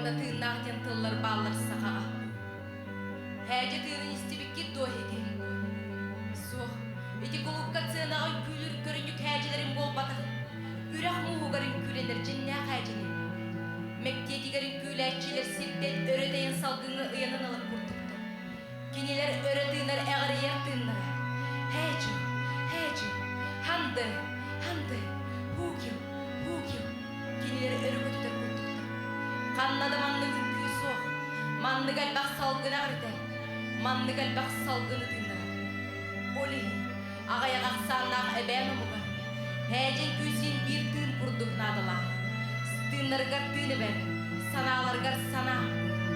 уонна тыыннаах диэн тыллар бааллар сахаҕа. Һээдьэ тыынын истибиккит дуо эһиги? Суох. Ити кулуупка сыанаҕа үҥкүүлүүр көрүнньүк һээдьэлэрин буолбатах. Үрэх мууһугар үҥкүүлэнэр дьиннээх һээдьэни. Мэктиэтигэр үҥкүүлээччилэр сиртэн өрө тэйэн салгыҥҥа ыйанан ылар курдуктар. Кинилэр өрө тыынар эҕирийэр тыыннара. Һээдьи, һээдьи, ханды, ханды, һуукил, һуукил. Кинилэр өрө көтүтэр курдуктар. Ханна да маннык үҥкүү суох. Маннык элбэх салгын эҕиритэр. Маннык элбэх салгыны тыыннарар. Ол иһин аҕыйах ахсааннаах эбээн омугар һээдьин күүсүн биир тыын курдук наадалаах. Тыыннарыгар тыын эбэр, санааларыгар санаа,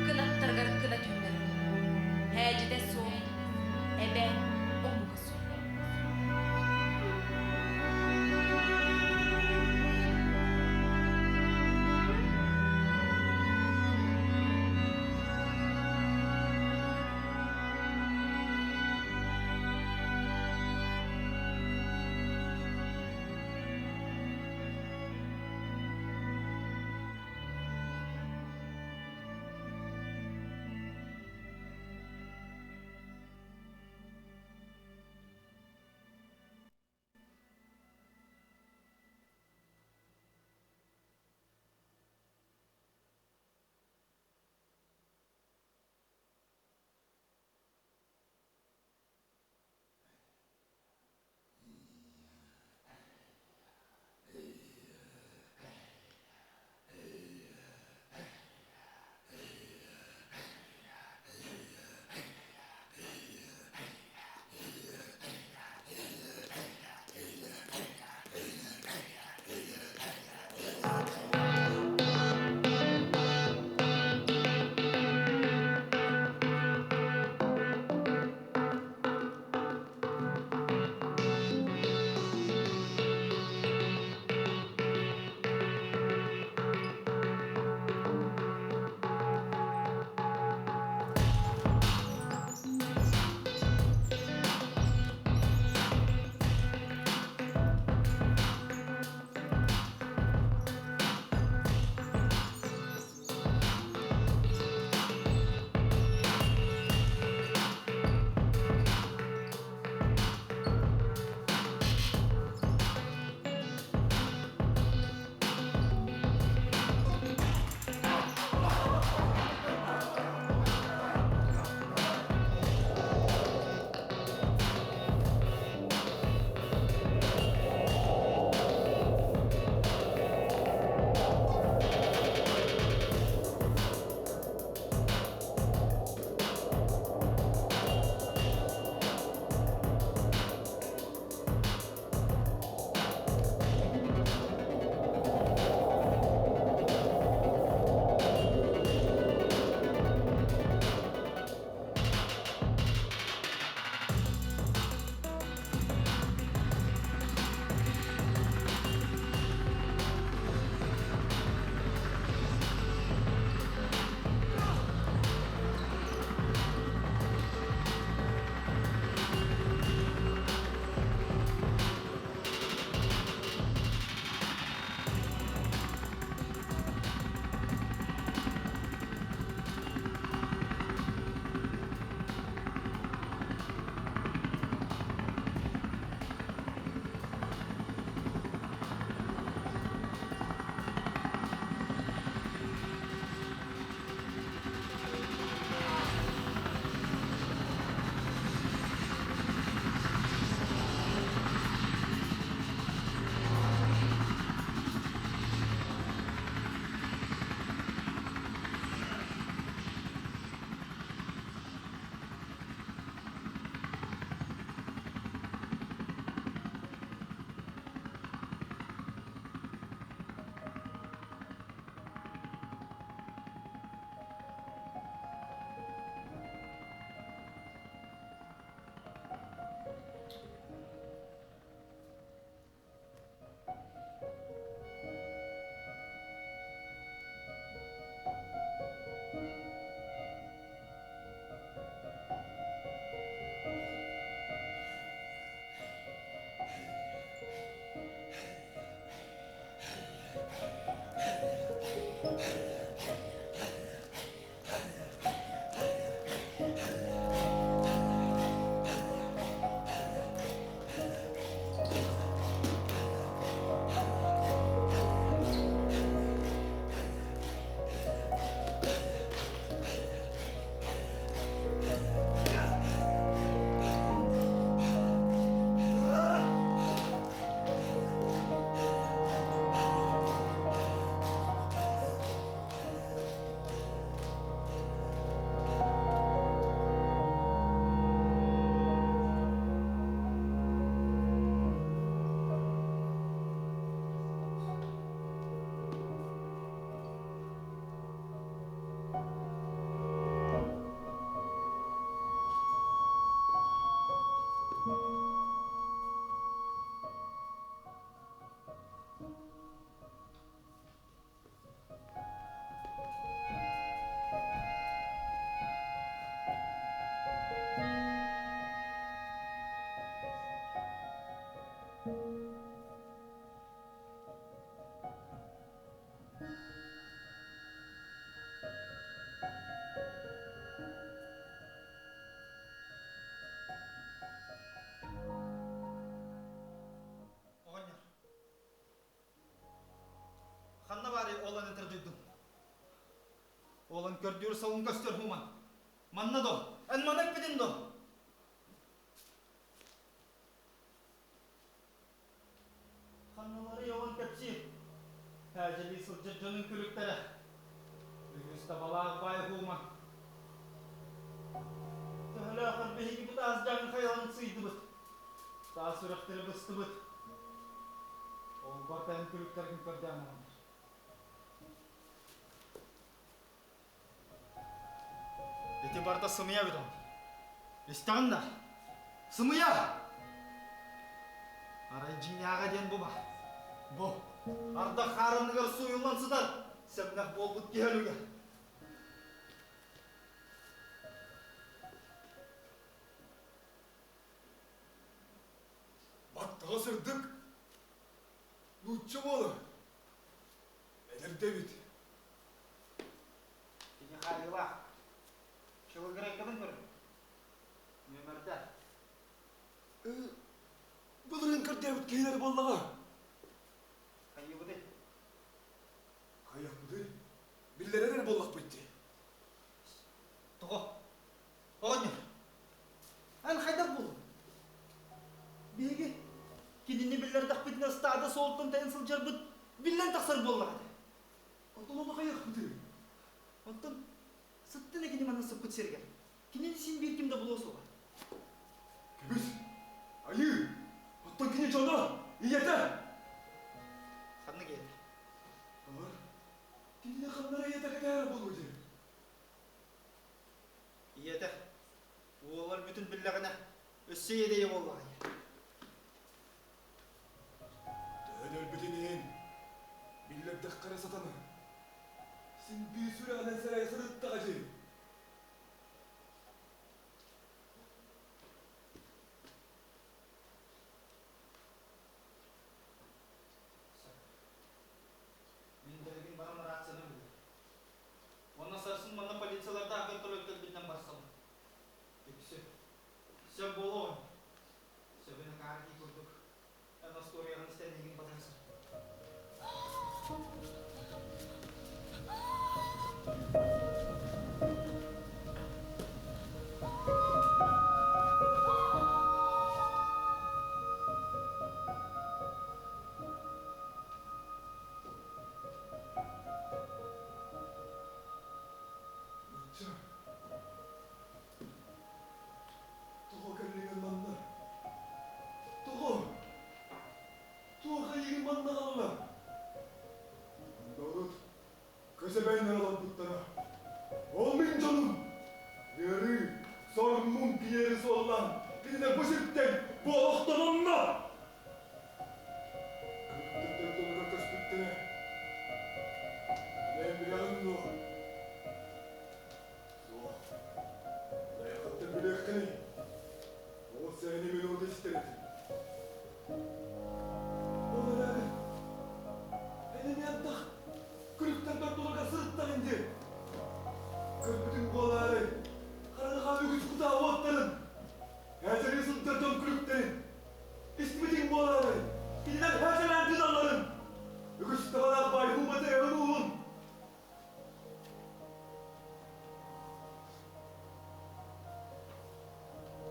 кынаттарыгар кына түүннэрэр. Һээдьитэ суох, эбээн омуга суох. Уолан көрдүүр солун көстөр Хуман. Манна до, эн маны эппитин до. Ханналары оҕон кэпсиир. Һээдьэлии сылдьар дьонун күлүктэрэ. Үгүс табалаах баай Хуман. Төһөлөөх биһиги бу таас дьаҥ хайаларын сыыйдыбыт. Таас үрэхтэри быстыбыт. Ол барыта эн күлүктэргин көрдөөн оҕоннор. Ити барыта сымыйа эбит ол. Истэҕин да? Сымыйа! Арай дьиҥнээҕэ диэн бу баар. Бу, ардах хаарыныгар сууйуллан сытар, сэмнэх буолбут киһи өлүгэ. Баттаҕа сырдык, нуучча буолар. Эдэрдэ эбит. Кини хаайыылаах. Чылыгырайкабын көрүҥ. Нүөмэрдээх. Былырыын көрдөөбүт киһилэр буоллаҕа. Хайыыбытый? Хайыахпытый? Биллэрэр эрэ буоллахпыт дии. Тоҕо? Оҕонньор, эн хайдах буоллуҥ? Биһиги кинини биллэрдэхпитинэ ыстаада суолтан тэйэн сылдьарбыт биллэн тахсар буоллаҕа дии. Оттон ону хайыахпытый? Онтон сыттын кини манна сыппыт сиригэр. Кинини син биир ким да булуо суоҕа. Көмүс, айыы, оттон кини дьоно, ийэтэ. Ханнык ийэтэ? Баҕар, кинини ханнара ийэтэ кэтээрэ буолуо дии. Ийэтэ, уола өлбүтүн биллэҕинэ, өссө иэдэйэ буоллаҕай. Төһө да өлбүтүн иһин, биллэрдэххэ сатана. Син биир сүрэҕинэн сэрэйэ сырыттаҕа дии. Мин билигин баран рацияны билэр. Уонна сарсын манна полициялардаах вертолеттарбытынан барсабын. Үксү. Сөп буолуоҕун. Сөбүн акаары дии курдук. Эн остуоруйаҕын истэн эйигин батыһа сырыттым. Нуучча, тоҕо кэллиҥ манна? Тоҕо? Туох эйигин манна аҕалла? Манна урут көс эбээннэр олорбуттара. Ол мин дьонум. Ыарыы, сор-муҥ кинилэри суоллаан, кинилэр бу сиртэн, бу олохтон онно! Күлүктэр дойдуларыгар көспүттэрэ. Эн билэҕин дуо? Суох. Дайахыттан билиэххиний? Ол сэһэни мин урут истэр этим. Ол эрээри, эн эмиэ антах күлүктэр дойдуларыгар сырыттаҕыҥ дии. Көрбүтүҥ буолаарай, хараҥаҕа үгүс кутаа уоттарын, ээдьэлии сылдьар дьон күлүктэрин, Истибитиҥ буолаарай, кинилэр һээдьэлээн тыыналларын, үгүс табалаах баай уумматы эбэн уулун.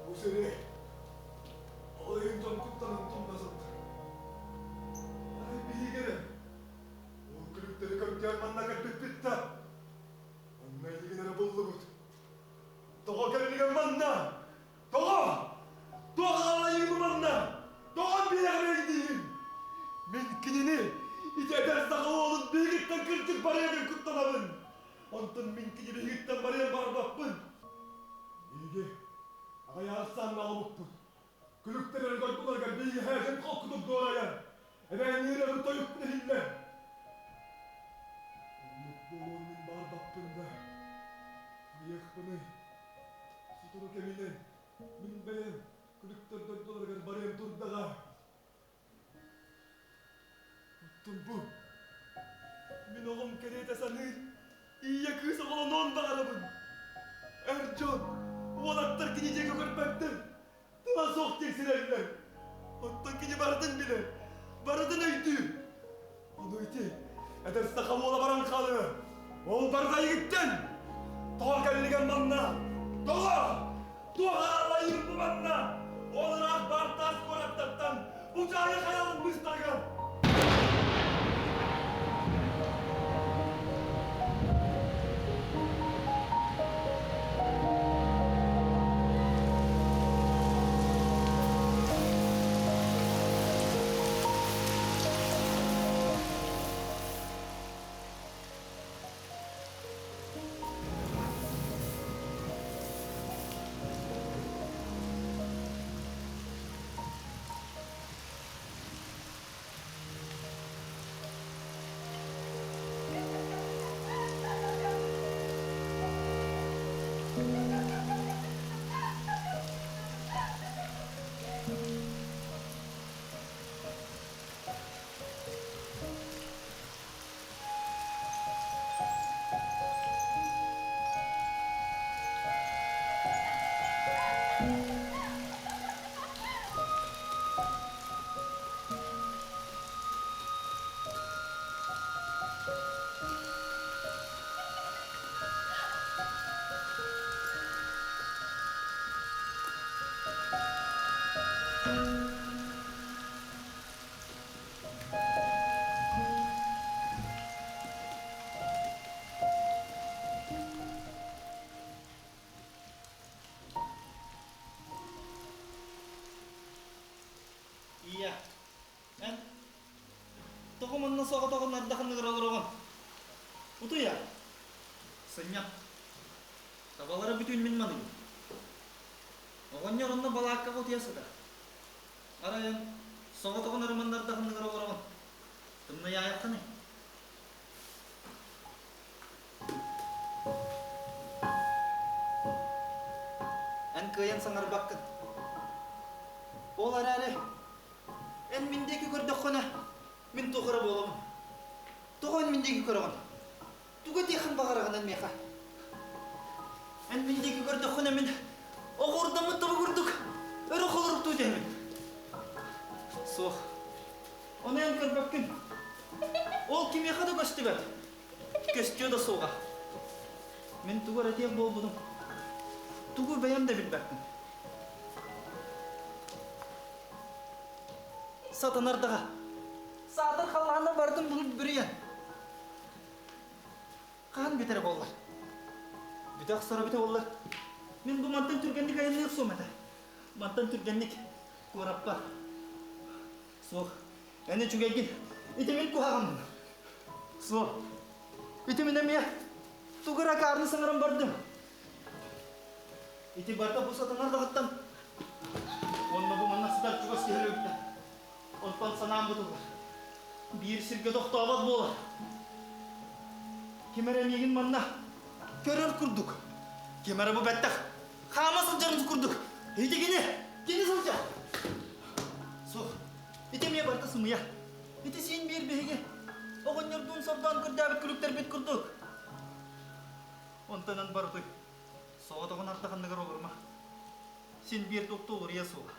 Бу сири ол иһин дьон куттанан тумна сылдьар. Арай биһиги эрэ ол күлүктэри көрдөөн манна кэлбиппит да, онно илигин эрэ буллубут. Тоҕо кэллигин манна? Тоҕо? Туох аҕалайыыбы манна? Тоҕо биэҕин өйдүүгүн? Мин кинини, ити эдэр саха уолун биһигиттэн кырдьык барыа диэн куттанабын. Онтон мин кини биһигиттэн барыан баҕарбаппын. Биһиги аҕыйах ахсааннаах омукпут. Күлүктэр эрэ дойдуларыгар биһиги һээдьэн холкутук дуорайар. Эбээнниир эрэ тойукпут иһиллэр. Оннук буолуон мин баҕарбаппын да, хайыахпыный? Сотору кэминэн мин бэйэм күлүктэр дойдуларыгар барыам турдаҕа. Оттон бу мин оҕом кэриэтэ саныыр ийэ кыыс оҕолонуон баҕарабын. Эр дьон, уолаттар кини диэки көрбөттөр, тыла суох тиэксирэллэр. Оттон кини барытын билэр, барытын өйдүүр. Ону ити эдэр саха уола баран хаалыа. Ол барыта эйигиттэн! Тоҕо кэллигин манна? Тоҕо? Туох аалайыым бу манна? Ол ыраах баар таас куораттартан бу дьаайы хайалын быыстарыгар! Ийэ, эн тоҕо манна соҕотоҕун ардахыныгар олороҕун? Утуйа, сынньан. Табалара бүтүн мин маныыбын. Оҕонньор онно балааккаҕа утуйа сытар. Арай эн соҕотоҕун ырыманнардахыныгар олороҕун. Тымныйаайаххыный? Эн кыайан саҥарбаккын. Ол эрээри эн мин диэки көрдөххүнэ, мин туох эрэ буолабын. Тоҕо эн мин диэки көрөҕүн? Тугу этиэххин баҕараҕын эн миэхэ? Эн мин диэки көрдөххүнэ мин оҕурдаммыт тобу курдук өрө холоруктуу түһэбин. Суох. Ону эн көрбөккүн. Ол кимиэхэ да көстүбэт. Көстүө да суоҕа. Мин тугу эрэ этиэх буолбутум. Тугу бэйэм да билбэппин. Сатанар даҕа. Саатар халлаанна бардым булут бүрүйэн. Хаһан бүтэрэ буоллар? Бүтэ охсоро бүтэ буоллар. Мин бу мантан түргэнник айанныах суом этэ. Мантан түргэнник куораппар. Суох. Эн үчүгэйгин. Ити мин куһаҕаммын. Суох. Ити мин эмиэ тугу эрэ акаарыны саҥаран бардым. Ити барыта бу сатанар даҕыттан уонна бу манна сытар чугас киһи өлүгүттэн. Онтон санаам бутуллар. Биир сиргэ тохтообот буолар. Ким эрэ миигин манна көрөр курдук. Ким эрэ бу бэттэх хаама сылдьарын курдук. Ити кини, кини сылдьар. Суох, ити эмиэ барыта сымыйа. Ити син биир биһиги оҕонньордуун сордоон көрдөөбүт күлүктэрбит курдук. Онтон эн барытый, соҕотоҕун ардаханныгар олорума. Син биир туохта уларыйа суоҕа.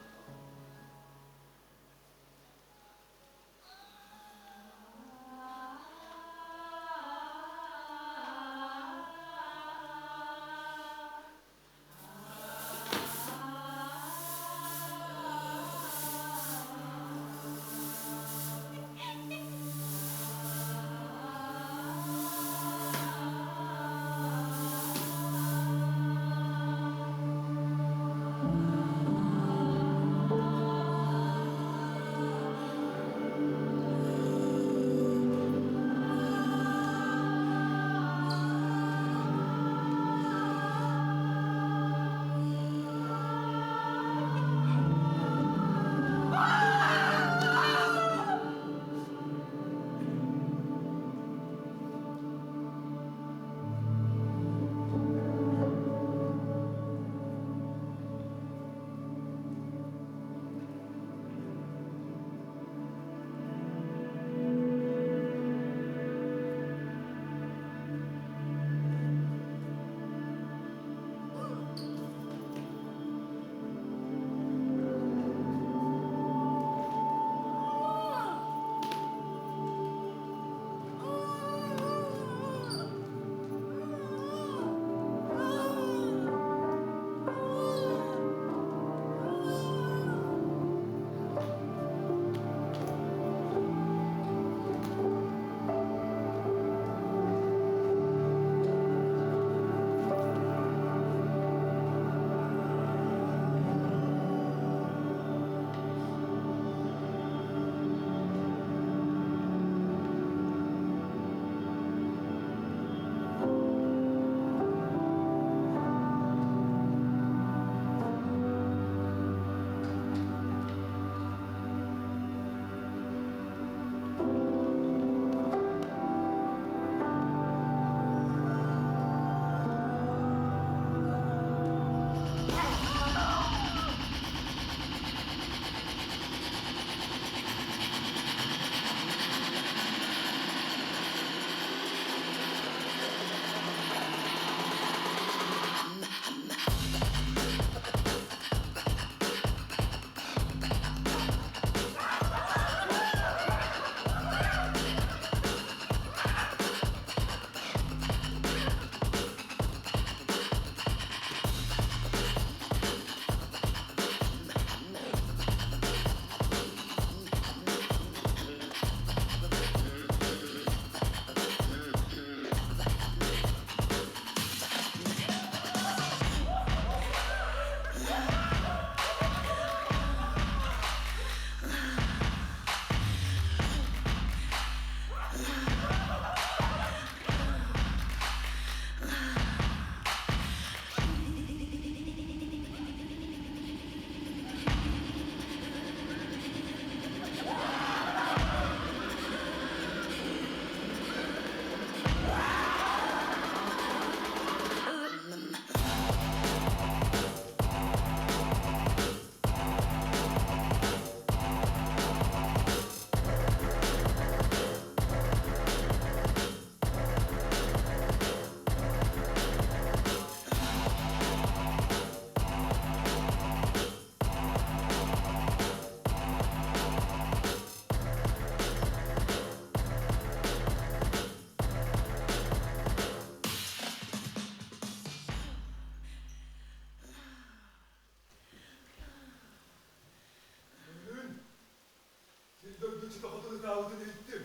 ытаабытын иһиттим.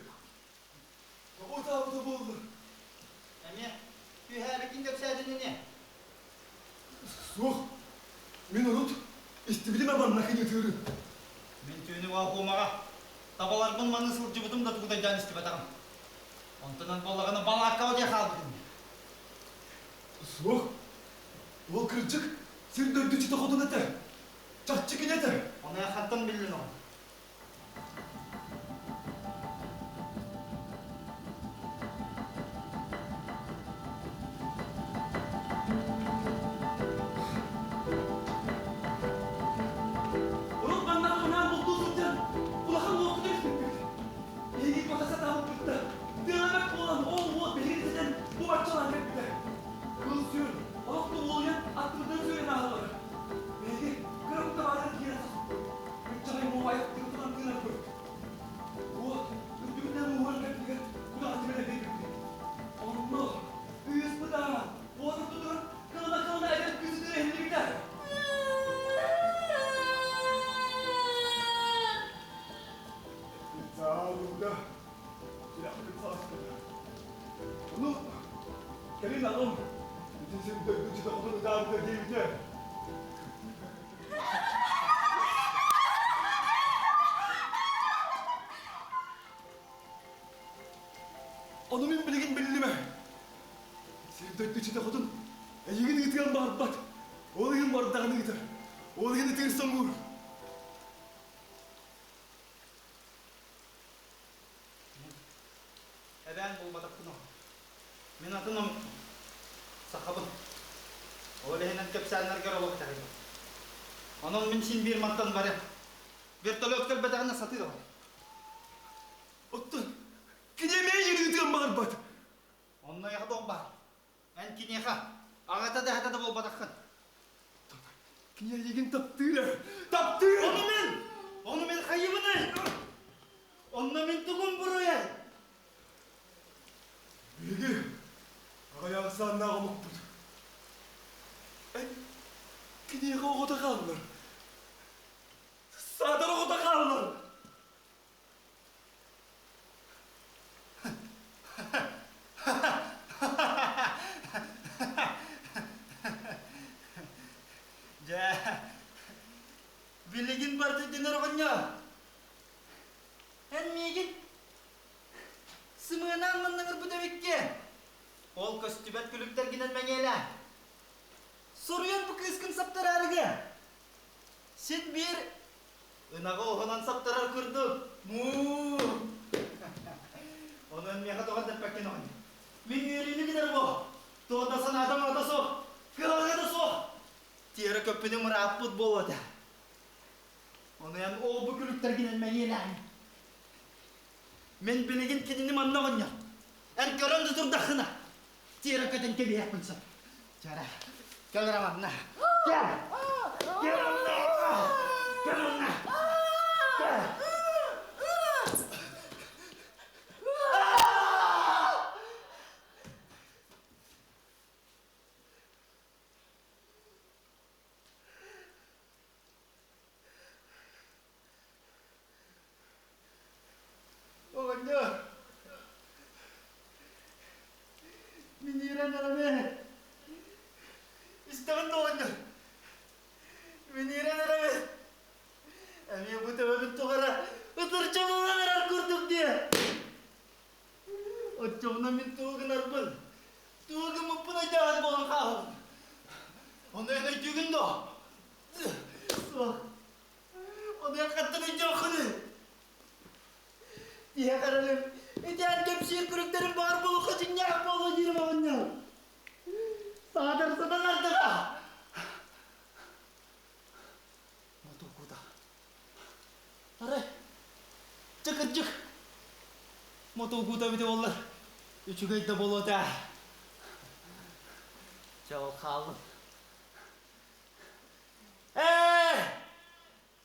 Тоҕо ытаабыта буолла? Эмиэ түһээбиккин кэпсээтин ини. Суох. Мин урут истибитим манна кини ытыырын. Мин түүнү Оклахомаҕа табаларбын маныы сылдьыбытым да тугутайдаан истибэтэҕим. Онтон буоллаҕына балааккаҕа диэ хаалбытым. Суох. Ол кырдьык сир дойду иччитэ хотун этэ. Чахчы кини этэ. Ону хантан биллин ол? Урут манна анаан бултуу сылдьан улахан уоппуту түспүппүт. Биһиги бата сатаабыппыт да, тыалабат буолан ол уот биһигини ситэн бу баччалаан кэлбитэ. Кыл-сүр, олох да уолуйан аттыбытынан сүүрэн ааһаллара. Биһиги кыра куттабаатар киирэн саспыппыт. Ыччаҕай муомайык тыытынан тыынарбыт. Уот үрдүбүтүнэн ууһан кэлбитигэр кудаҕатыгар эбиэбиппит. Онно ыыспытаа уот ортотугар кылына-кылына эдэр кыыс ытыыра иһиллибитэ. Саалыыта сүрэхпит саспыта. Ону кэлин аҕам ити сир дойду чытахытын ытаабыта диэбитэ. Ону мин билигин биллимэ. Сир дойду чытахытын эйигин ыытыан баҕарбат. Ол иһин бардаҕын ыытар. Ол иһин ытыыр соҥуур. Эбээн буолбатахпын ол. Мин атын омукпун. Сахабын. Ол иһинэн кэпсээннэргэр олох итэҕэйбэт. Онон мин син биир мантан барыам. Вертолет кэлбэтэҕинэ сатыы да барыам. Оттон кини эмиэ ыытыан баҕарбат. Онно эйиэхэ туох баар? Эн киниэхэ аҕата да эһэтэ да буолбатаххын. Кини эйигин таптыыр ээ. Таптыыр! Ону мин! Ону мин хайыбыный? Онно мин тугум буруйай? Биһиги аҕыйах ахсааннаах омукпут. Эн киниэхэ оҕото хааллар. Саатар оҕото хааллар. Дьэ, билигин барыта дэнэр оҕонньор. Эн миигин сымыанаан маннаҥырбыт эбиккин. Ол көстүбэт күлүктэргинэн мэҥиэлээ. Суруйан бу кыыскын саптараарыга. Син биир Ынаҕы оһонон саптарар курдук. Муу. Онон миэхэ тоҕо дэппэккин оҕонньор. Мин үөрүүнү гынар бу. Туох да санаатам оҕото суох. Кыһалҕа да суох. Тиэрэ көппүтүм ырааппыт буолуо этэ. Ону эн ол-бу күлүктэргинэн мэҥиэлээн. Мин билигин кинини манна оҕонньор. Эн көрөн да турдаххына, тиэрэ көтөн кэбиһиэхпин сөп. Чара, кэл эрэ манна. Кэл! Кэл манна! Кэл манна! Кэл! Оҕонньор, миниирэн эрэбин. Истэҕин да оҕонньор, миниирэн эрэбин. Эмиэ бу төбөбүн тоҕо эрэ ытырчаланан эрэр курдук дии. Оччоҕуна мин тугу гынарбын, тугу гыммыппын өйдөөбөт буолан хаалабын. Ону эн өйдүүгүн дуо? Суох. Онуохаттан өйдүөххүнүй? Тиһэх эрэлим, итиэн кэпсиир күрүктэрим баар буолуохха дьиҥнээх буолуо диирим оҕонньор. Саатар сатанардаҕа. Мотуокута. Арай, чэ кырдьык, мотуокута эбитэ буоллар, үчүгэй да буолуо этэ. Чэ, ол хааллын. Ээ!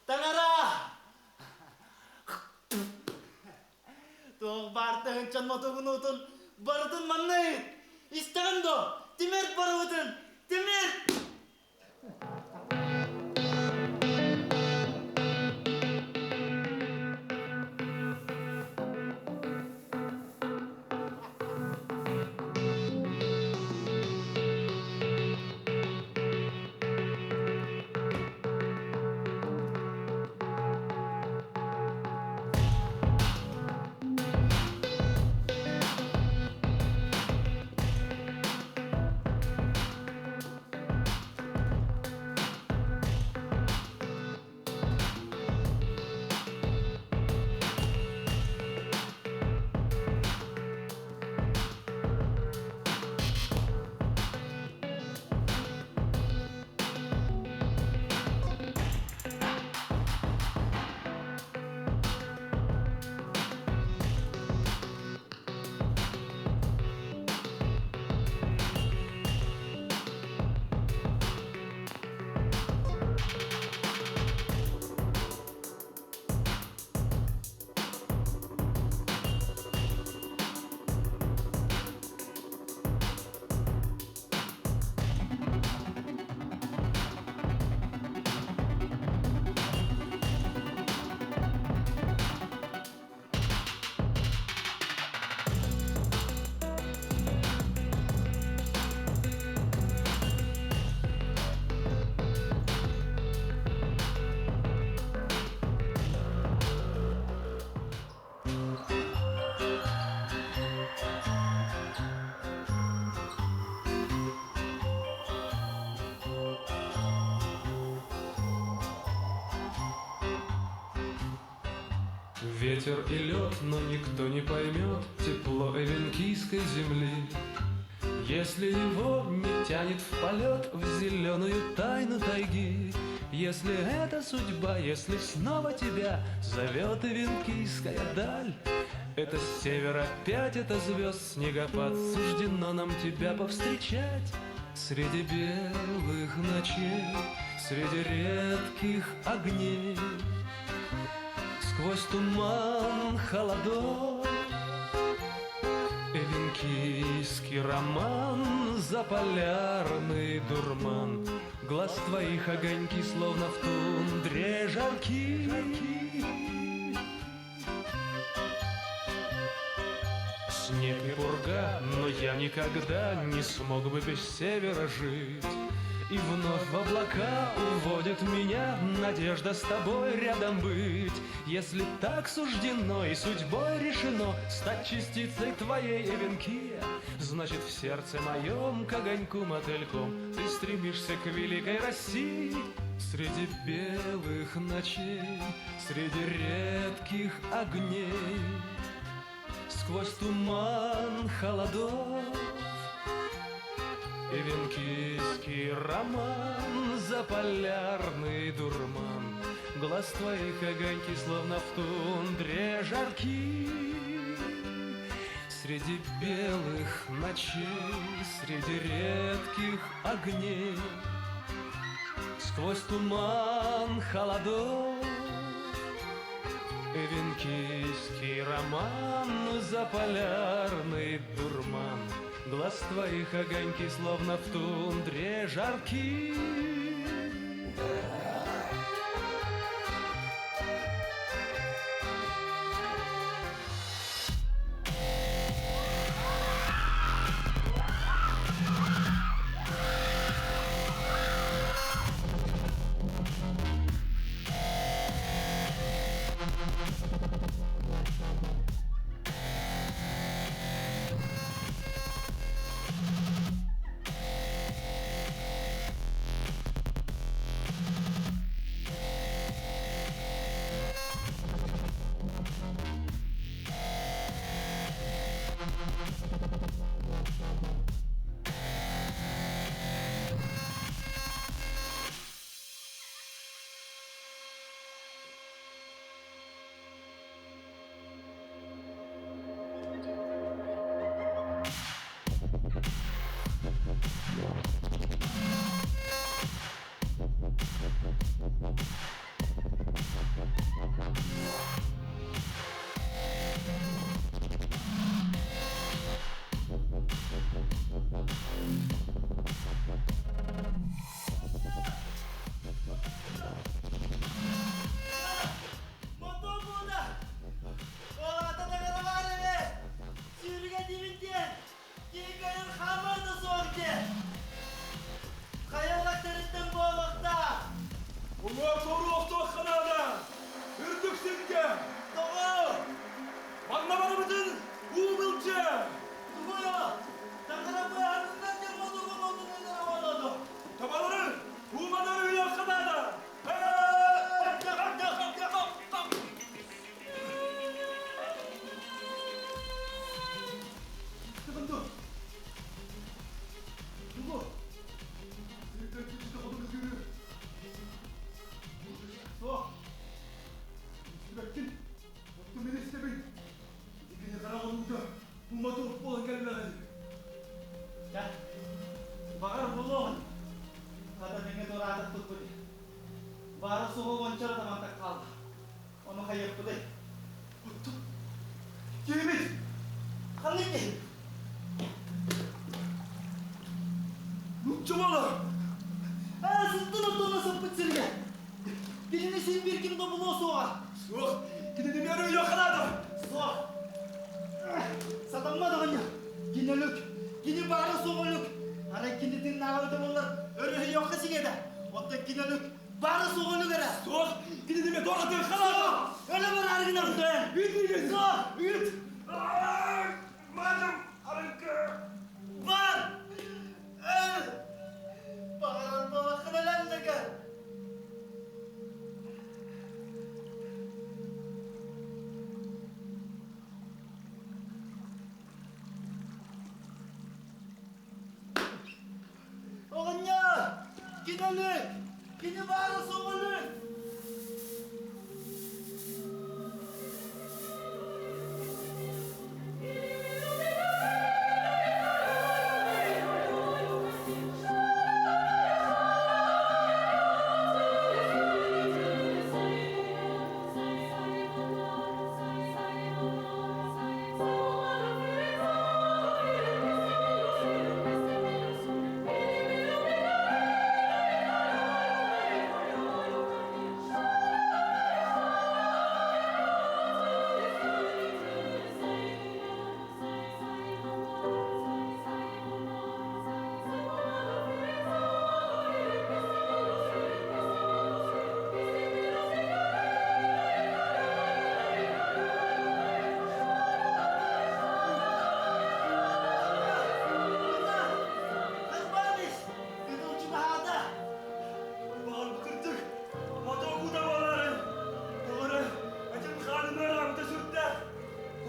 Таҥара! Туох баар тыһыынчан мотугунуутун барытын манна ыыт! Истэҕин дуо? Тимир барыбытын! Тимир! Ветер и лед, но никто не поймет тепло эвенкийской земли. Если его не тянет в полет в зеленую тайну тайги, Если это судьба, если снова тебя зовет эвенкийская даль, Это с севера опять, это звезд снегопад, Суждено нам тебя повстречать Среди белых ночей, среди редких огней. Сквозь туман холодов Эвенкийский роман, заполярный дурман. Глаз твоих огоньки, словно в тундре жарки. Снег и пурга, но я никогда не смог бы без севера жить. И вновь в облака уводит меня надежда с тобой рядом быть. Если так суждено и судьбой решено стать частицей твоей эвенкии, значит в сердце моем к огоньку мотыльком ты стремишься к великой России. Среди белых ночей, среди редких огней, сквозь туман холодов Эвенкийский роман, заполярный дурман. Глаз твоих огоньки, словно в тундре жарки. Среди белых ночей, среди редких огней, Сквозь туман холодов Эвенкийский роман, заполярный дурман. Глаз твоих огоньки, словно в тундре жарки. Ол аата таҥара баар эбээт! Сүүрүгэ диибин диэн, киһи кыайан хаамыа да суох диэн. Хайа уҥаттарыттан буолуохтаах. Уҥа туруохтуохха наада! Үрдүк сиргэ! Тоҕо? Манна барыбытын уу былдьыа! Тугуй ол? Таҥара быыһаныннар диэн модугу модунунара буолуо Табалары ууманары үйүөххэ наада! Секунду! Тугу? Суох. Истибэккин. Оттон мин истэбин. Итини хараҕын уута уматык буолан кэллэҕин. Чэ, баҕар буолуоҕун. Хата тэҥҥэ туораатахпыт бу. Баара суоҕа уонча эрэ тамантан хаалла. Ону хайыахпытый? Оттон киһибит Ханнык киһи? нуучча буола. Аа, сыттын оттонно сыппыт сиргэ. Кинини син биир ким да булуо суоҕа. Суох, кинини миэрэ үйүөххэ наада. Суох. Сатаммат оҕонньор. Кини өлүк. Кини баара суох өлүк. Арай кини тыыннааҕа буоллар өрүһүйүөххэ сиҥэтэ. Оттон кини өлүк. Баара суох өлүк эрэ. Суох, кинини миэ туоратыахха наада. Өлө бараары гынар тойон. Ыт миигин. Суох. Ыт. Мадам, арыгы. Бар. Өл. Баҕарар буолаххына өлөннөкө. Кини өлүк! Кини баара суох өлүк! Хасбанис! Кытылчы баһаата! Баҕар бу кырдьык, мотоку да буолаарай. Тоҕо этим хаанын ыараабыта сүрдээх.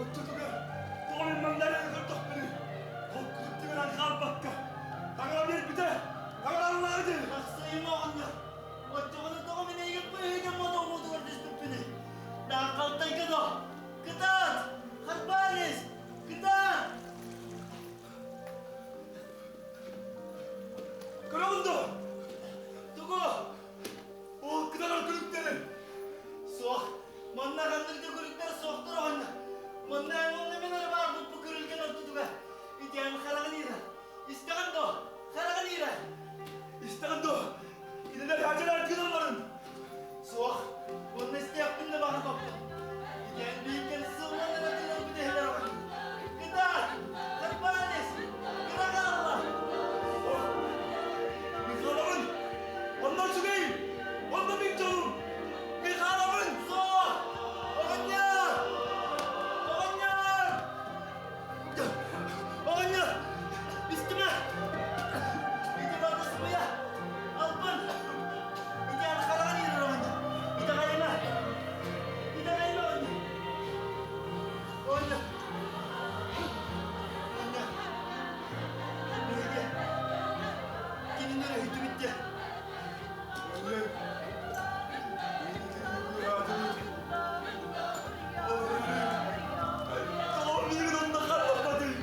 Оччотугар тоҕо мин манна эрэ көрдөхпүнүй? Холкутук тыгынан хаалбакка, таҥара биэрбитэ, таҥараллаах дии. Тахсыйым оҕонньор! Оччоҕуна тоҕо мин эйигин быыһыгын мотоҕуутугар түспүппүнүй? Дааххалтайга до! Кытаат! Харбаанис! Кытаат! Көрөҕүн дуо? Тугу? Ол кытарар күлүктэри! Суох. Манна ханнык да күлүктэр суохтар оҕонньор. Манна эн уонна мин эрэ баарбыт бу күрүлгэн ортотугар. Ити эн хараҕын иирэ. Истэҕин дуо? Хараҕын иирэ. Истэҕин дуо? Кинилэр хадьалар гыналларын! Суох. Уонна истиэхпин да баҕарбаппын. Ити эн бииргэн сыллан эрэ тыынар бүтэһилэр оҕонньор. Кытаат! Карпанис! Кыра хаалла! Суох. Михайловын! Онно үчүгэй! Онно мин дьолум! Михайловын! Суох! Оҕонньор! Оҕонньор! Оҕонньор! Истимэ! Ити барда сымыйа! Албын! Ити аны хараҕын иирэр оҕонньор! Итэҕэйимэ! Итэҕэйимэ оҕонньор! Оҕонньор! Оҕонньор! Биһиги кинини өрүһүйдүбүт диэн. Тоҕо миигин онно харбаппатый?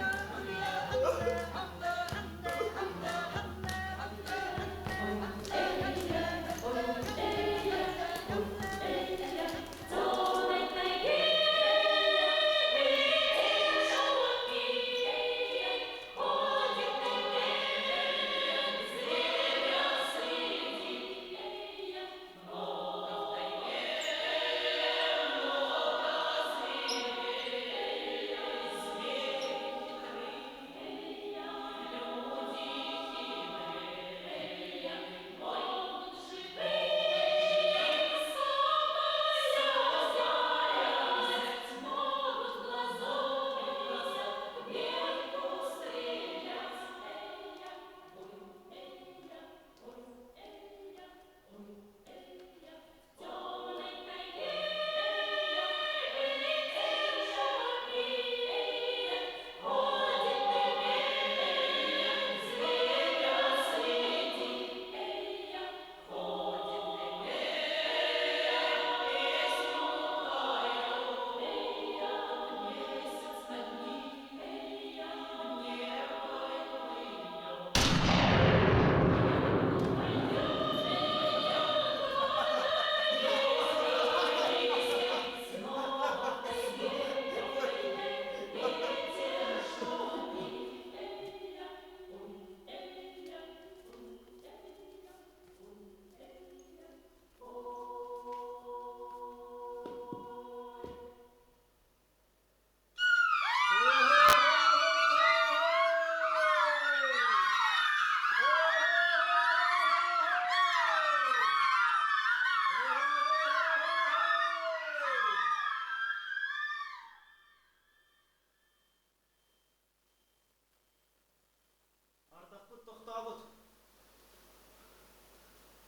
Ардахпыт тохтообут.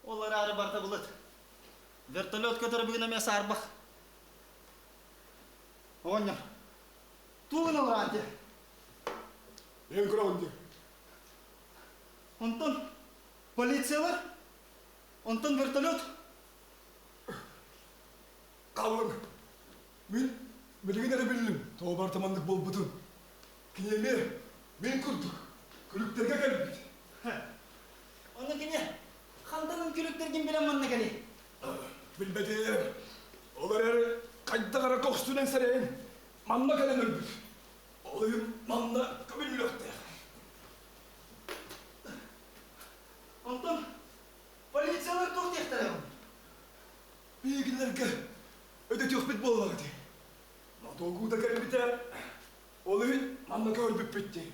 Ол араары барда былыт. Вертолет көтөр бүгүн эмиэ саарбах. Оҕонньор, тугун олораан дии? Мен көрөҕүн дии. Онтон полициялар? Онтон вертолет? Халыҥ. Мин билигин эрэ биллим, тоҕо барыта маннык буолбутун. Кини эмиэ мин курдук күлүктэргэ кэлбит. Ону кини хантан күлүктэргин билэн манна кэлий? Билбэтим. Ол эрээри хайдах эрэ көхсүнэн сэрэйэн манна кэлэн өлбүт. Ол иһин манна көмүллүөхтээх. Онтон полициялар туох диэхтэрэ? Биһигилэргэ өдөтүөхпүт буоллаҕа дии. Мотуогу да кэлбитэ, ол иһин манна көһөрбүппүт дии.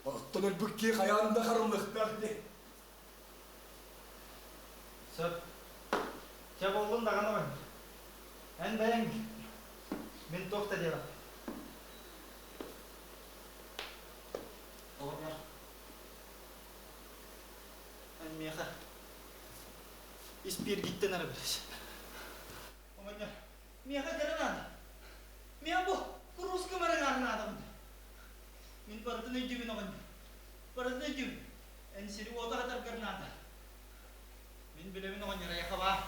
Оттон өлбүт киһи хайаан да харыллыахтаах дии. Сөп. Чэ буоллун даҕаны оҕонньор. Эн бэйэҥ мин туох да диэбэппин. Оҕонньор, эн миэхэ испииргиттэн эрэ билэс. Оҕонньор, миэхэ кэрэ наада. Миэхэ бу куруускам эрэ наадабын. Мин барытын өйдүүбүн оҕонньор. Барытын өйдүүбүн. Эн сири-уоту аһатаргар наада. Мин билэбин оҕонньор эйиэхэ баар.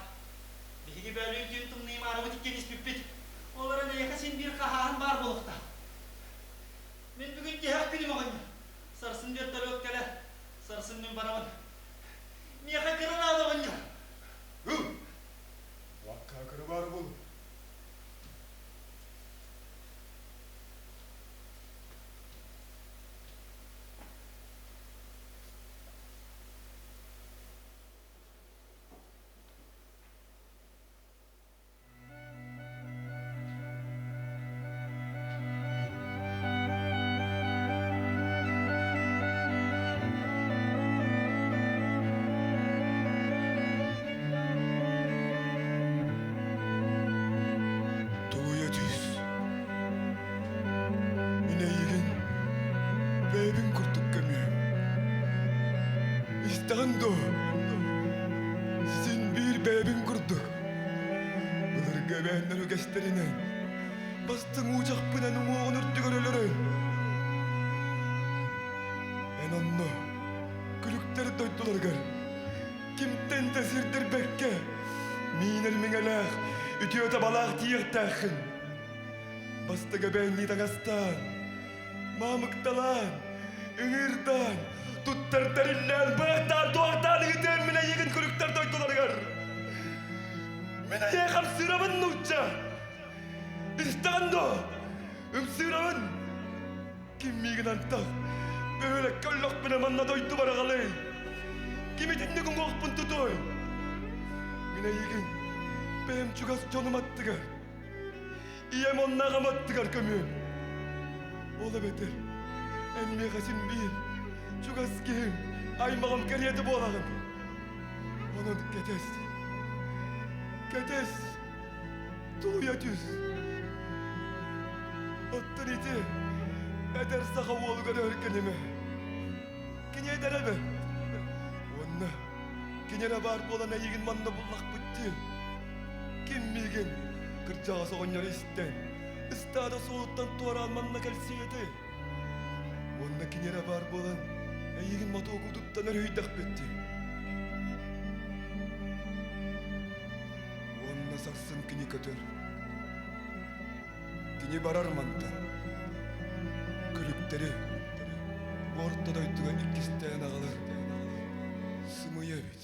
Биһиги бөөлүүн түүн тымныйымаарыбыт иккиэн испиппит. Ол эрэн эйиэхэ син биир хаһааһын баар буолуохтаах. Мин бүгүн тиһэх күнүм оҕонньор. Сарсын вертолет кэлэр. Сарсын мин барабын. Миэхэ кыра наада оҕонньор. Ыл! Лакка кыра баар буол. Тулуйа түс. Мин эйигин бэйэбин курдук көмүөм. Истэҕин дуо? Син биир бэйэбин курдук. Былыргы эбээннэр үгэстэринэн бастыҥ уучахпынан уҥуоҕун үрдүгэр өлөрөн. Эн онно күлүктэр дойдуларыгар кимтэн да сирдэрбэккэ миинэр миҥэлээх, үтүө табалаах тиийиэхтээххин. Бастакы эбээннии таҥастаан, маамыкталаан, ыҥыырдаан, туттар тэриллээн, быахтаан, туохтаан ыытыам мин эйигин күлүктэр дойдуларыгар. Мин эйиэхэ ымсыырабын нуучча! Истэҕин дуо? Ымсыырабын! Ким миигин антах бөһүөлэккэ өллөхпүнэ манна дойдубар аҕалый? Ким итинник уҥуохпун тутуой? Мин эйигин бэйэм чугас дьонум аттыгар Ийэм онно аҕам аттыгар көмүөм. Ол эбэтэр эн миэхэ син биир чугас киһим, аймаҕым кэриэтэ буолаҕын. Онон кэтэс, кэтэс, тулуйа түс. Оттон ити эдэр саха уолугар өркөнимэ. Кини эдэрэ бэрт. Уонна кини эрэ баар буолан эйигин манна буллахпыт дии. Ким миигин кырдьаҕас оҕонньор истэн, ыстаада суолуттан туораан манна кэлсиэ этэй? Уонна кини эрэ баар буолан эйигин мотуокутуттан өрүһүйдэхпит дии. Уонна сарсын кини көтөр. Кини барар мантан. Күлүктэри орто дойдуга иккистээн аҕалар сымыйа эбит.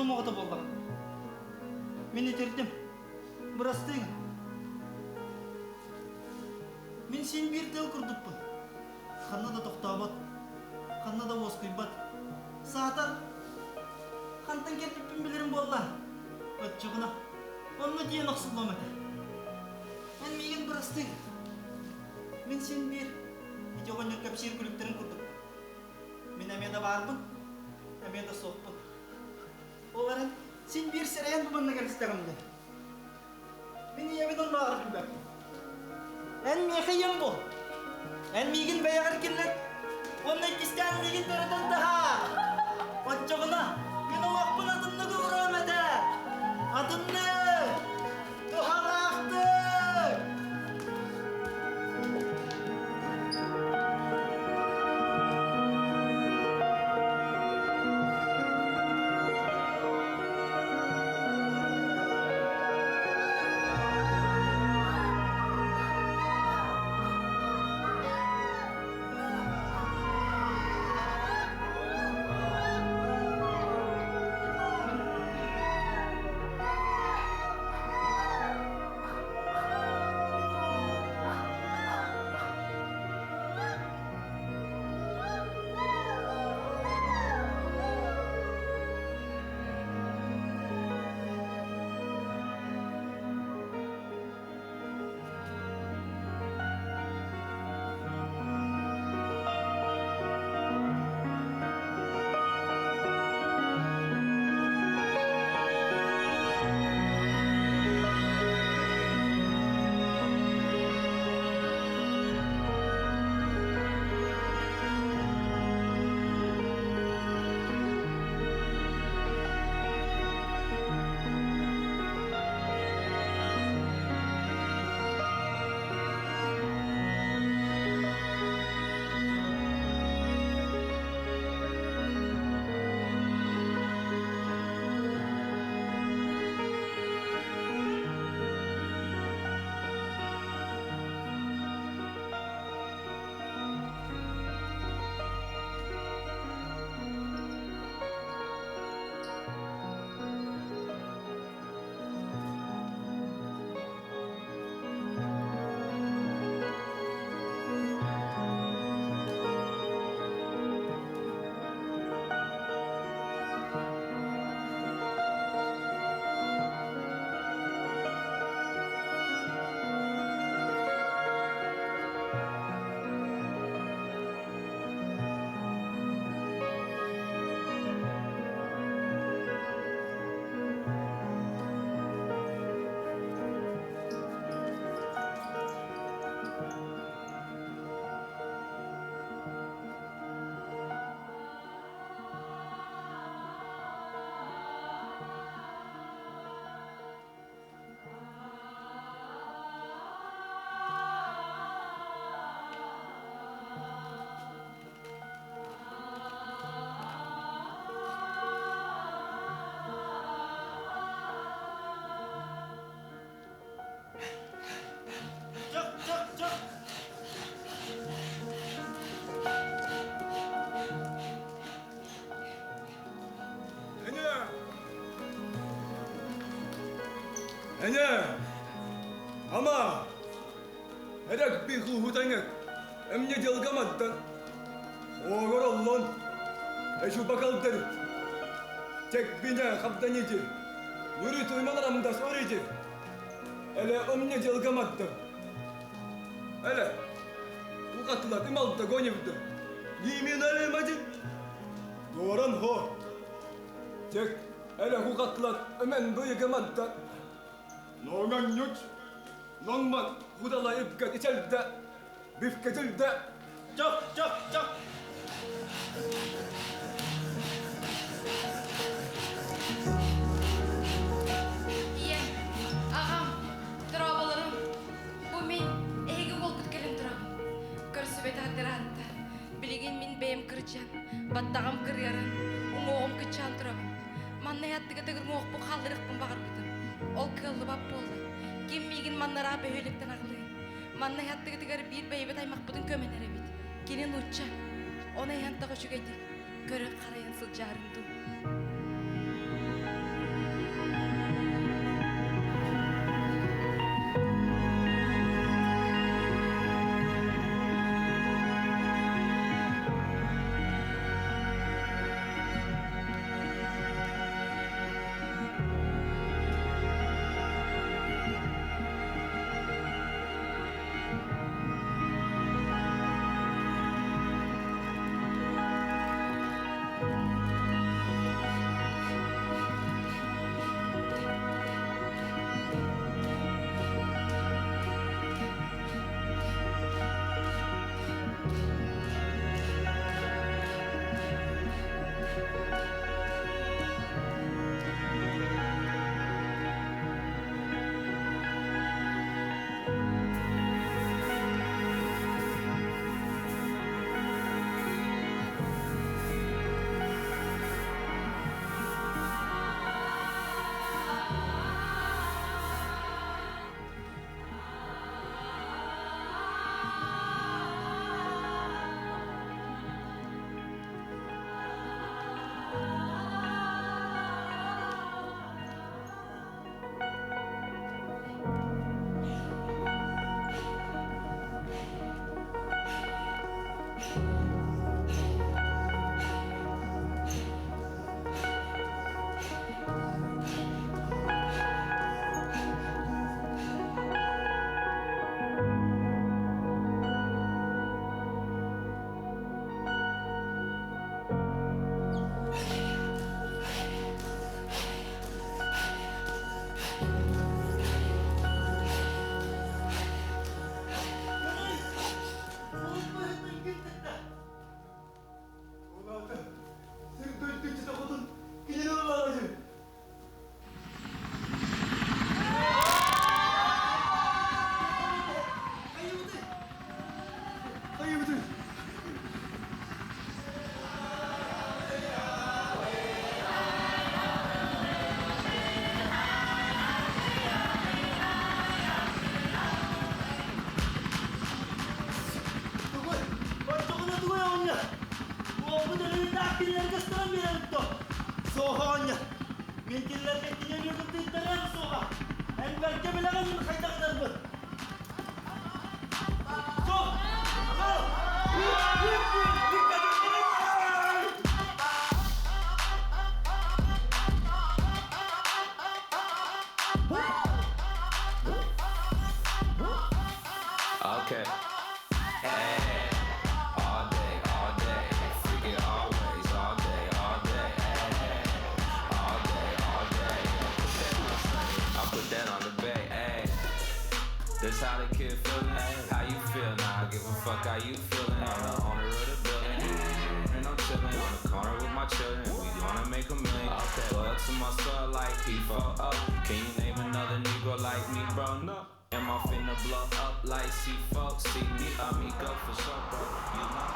Тылым оҕото буоллаҕым. Мин итирдим. Бырастыы гын. Мин син биир тыал курдукпун. Ханна да тохтообот, ханна да уоскуйбат. Саатар, хантан кэлбиппин билэрим буолла. Оччоҕуна, онно тиийэн охсуллуом этэ. Эн миигин бырастыы. Мин син биир ити оҕонньор кэпсиир күлүктэрин курдукпун. Мин эмиэ да баарбын, эмиэ да суохпун. Ол эрэн син биир сэрэйэн бу манна кэлистэҕим дии. Мин ийэбин оннооҕор билбэппин. Эн миэхэ ийэм буол. Эн миигин бэйэҕэр киллэр. Уонна иккистээн миигин төрөтөн таһаар. Оччоҕуна мин олохпун атыннык уруом этэ. Атыннык! Туһалаахтык! Чок, чок, чок! Эне! Эне! Ама! Эрек би хухутаңык, эмне делгаматтан. Оогор оллон, эшу бакалдырыт. Тек бине хабданити. Нури туйманарамдас орити. Эле омне делгаматтан. Эле, уқатылат ималда гонивды. Нимин элемадин. Доран хо. Тек эле хуқатлат эмен быйгаматта. Ноңан нют. Ноңман худала ипкет ичелде. Бифкетилде. Чок, чок, чок! Ийэм, аҕам, дорооболорум. Бу мин эһиги уолгут кэлэн турабын. Көрсүбэтэхтэр аатта. Билигин мин бэйэм кырдьан, баттаҕым кырыаран, уҥуоҕум кыччаан турабын. Манна аттыга тыгыр уҥуохпун хаалларыахпын баҕарбытым. Ол кыаллыбат буолла. Ким миигин маннараа бөһүөлэктэн аҕалыай? Манна аттыгытыгар биир бэйэбит аймахпытын көмөн эрэбит. Кини нуучча. Ону эһэн тоҕо үчүгэйдик көрөн-харайан сылдьаарым дуу. буруйдаах кинилэргэ ыстаран биэрэбит дуо? Суох оҕонньор. Мин кинилэргэ кини өлүөтүн тыыттарыам суоҕа. Эн бэркэ билэҕин мин хайдах ытарбын. Суох! Аҕал! Okay. Hey, all day, all day. Freak it always, all day, all day. Hey, all day, all day. I put that on the bay. Hey, this how the kid feeling. How you feel now? I give a fuck how you feeling. I'm the owner of the building. And I'm chilling on the corner with my children. We gonna make a million. Okay. Loyal to my soul like he fall up. Can you name another Negro like me, bro? No. Am I finna blow up like C4? See me, amigo, for sure, bro. You know.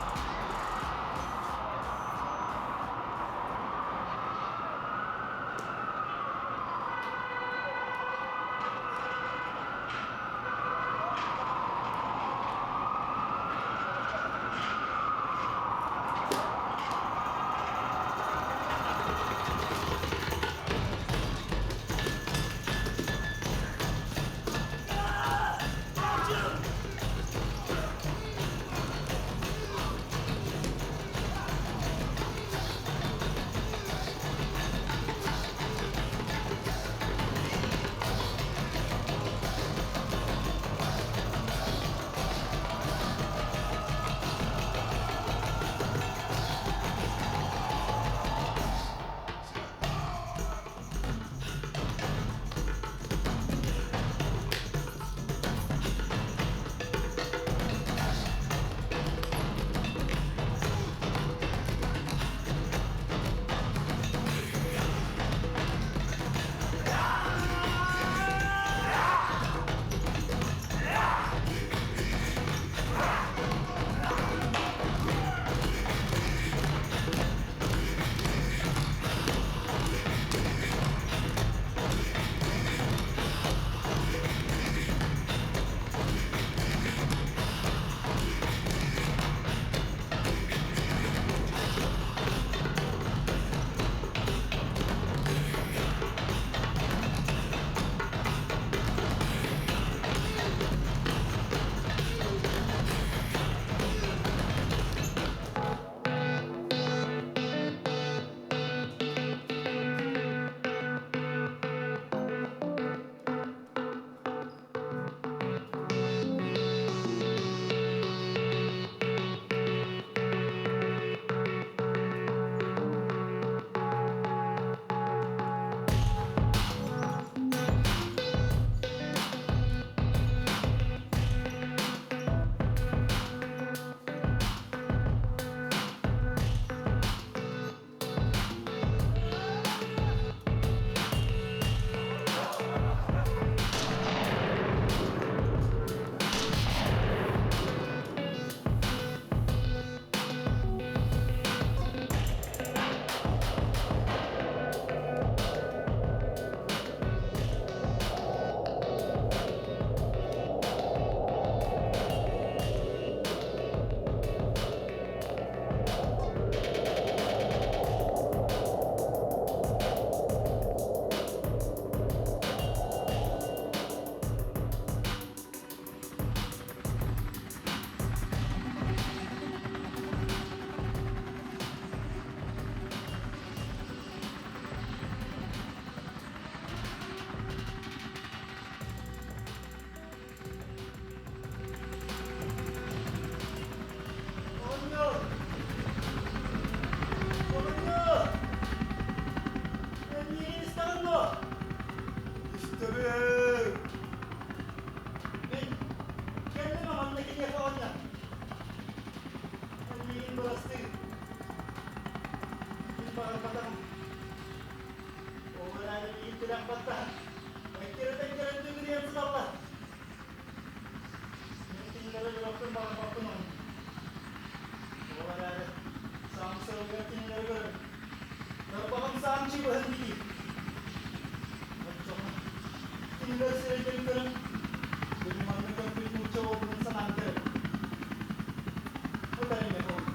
Оҕонньор! Оҕонньор! Эн миигин истэҕин дуо? Истэбин. Мин кэллим манна киниэхэ оҕонньор. Эн миигин бырастыы. Мин баҕарбатаҕым. Ол эрээри миигин тилэх баттаһан, эккирэтэ-эккирэтэ үмүрүйэн сыталлар. Мин кинилэри өлөрүөхпүн баҕарбаппын оҕонньор. Ол эрээри саамсыралыгар кинилэри көрөн, тарбаҕым саамчы быһан билиир. Оччоҕуна кинилэр сирэйдэрин көрөн, били манна көрбүт нуучча уолбунун санаан көрөбүн. Бу да эмиэ буолла.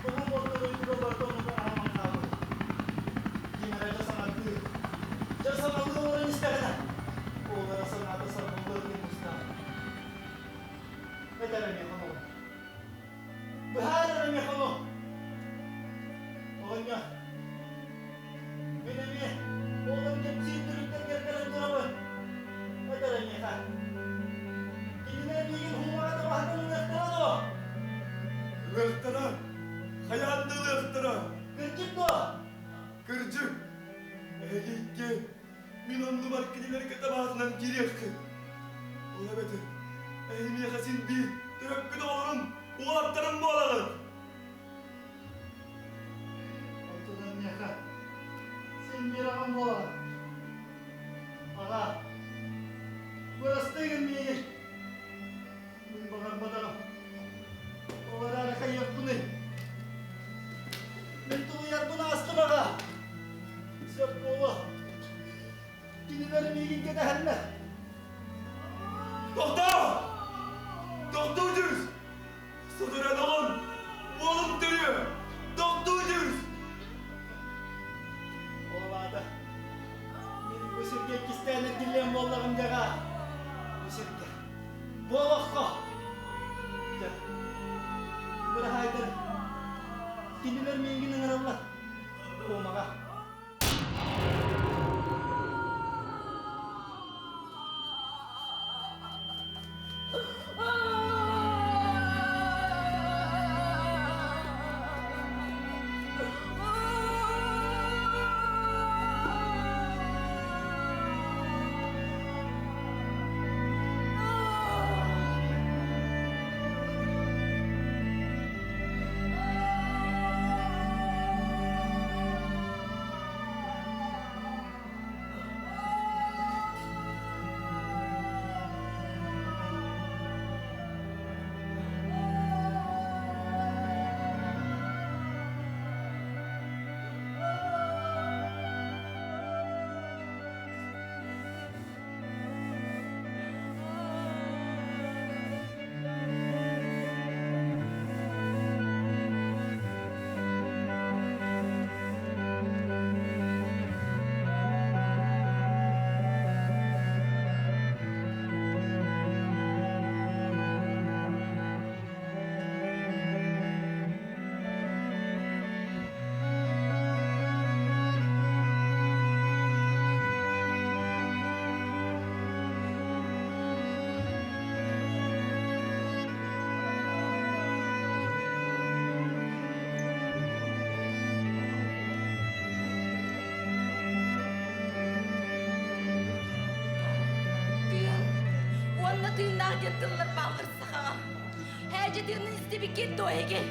Тугум буолла? Ылыахтара! Хайаан да ылыахтара! Кырдьык дуо? Кырдьык! Эһиги иккиэн мин оннубар кинилэргэ табаатынан киириэххит. Ол эбэтэр эһи миэхэ син биир төрөппүт оҕолорум, уолаттарым буолаҕыт! Оттон миэхэ син биир аҕам буолаҕын. Аҕаа, бырастыы гын миигин. Мин баҕарбатаҕым. Ол эрээри хайыахпыный? Мин тулуйарбын аастым аҕаа. Сөп буолуо. Кинилэр миигин кэтэһэллэр. Тохтоо! Тохтоо түс! Сотору оҕон, уолум төрүө! Тохтоо түс! Ол аата, мин бу сиргэ иккистээн эргиллиэм буоллаҕым дьаҕаа. Бу сиргэ. Бу олоххо. Дьэ, быраһаайдар, кинилэр миигин ыҥыраллар. Куомаҕа. Тыын уонна тыыннаах диэн тыллар бааллар сахаҕа. Һээдьэ тыынын истибиккит дуо эһиги?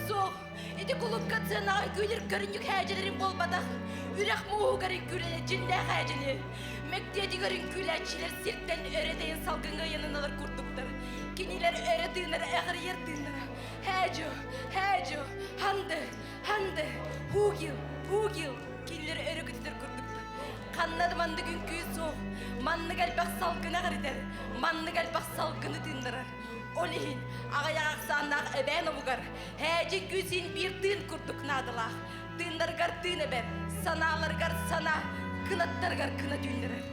Суох, ити кулуупка сыанаҕа үҥкүүлүүр көрүнньүк һээдьэлэрин буолбатах. Үрэх мууһугар үҥкүүлэнэр дьиҥнээх һээдьэни. Мэктиэтигэр үҥкүүлээччилэр сиртэн өрө тэйэн салгыҥҥа ыйаныналар курдуктар. Кинилэр өрө тыынар эҕирийэр тыыннара. Һээдьо, һээдьо, ханды, ханды, һуугил, һуугил кинилэр өрө көтүтэр курдуктар. Ханна да маннык үҥкүү суох, маннык элбэх салгыны эҕиритэр, маннык элбэх салгыны тыыннарар. Ол иһин аҕыйах ахсааннаах эбээн омугар һээдьи үҥкүү син биир тыын курдук наадалаах. Тыыннарыгар тыын эбэр, санааларыгар санаа, кынаттарыгар кынат үүннэрэр.